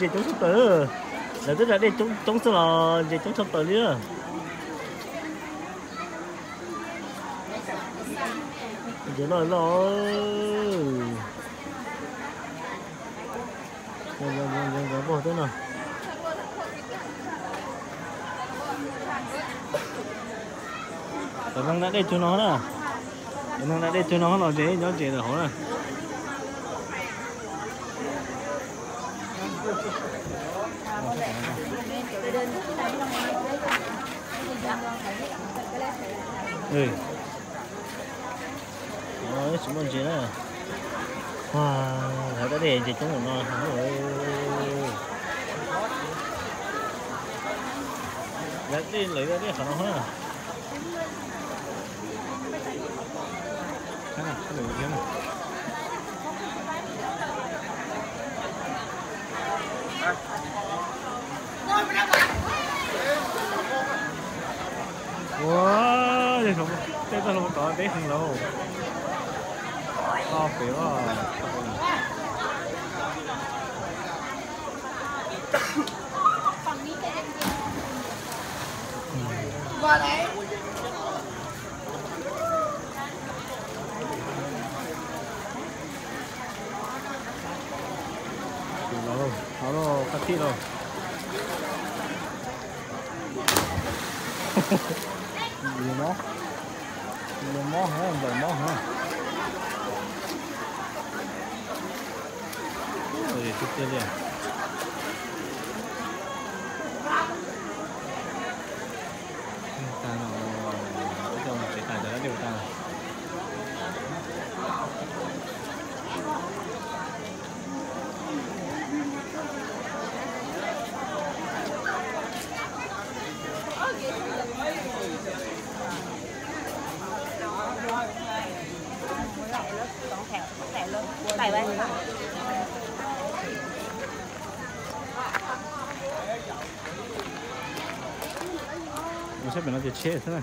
Ntses coob tshaj plaws, lawv twb da dej coob xwb los ntses coob tshaj plaws li. Ntses loj loj. Nkawd npog teb no. Cov neeg da dej cuag no na. Cov neeg da dej cuag no los ntses nyob ntses lawm hauv na. Tsis muaj ntses na. Lawv da dej ntses coob no. Lawv dej lawv da dej qhov no na. Ua, tej toj hlau tod deb heev lauj. Loj pem os. Qab thib lauj. Mob, mob, nplaum mob heev. Tiag tiag li. Tag no, ib co tsev tas cov dab dej tag. Mus saib pem no ces tsheb xwb na.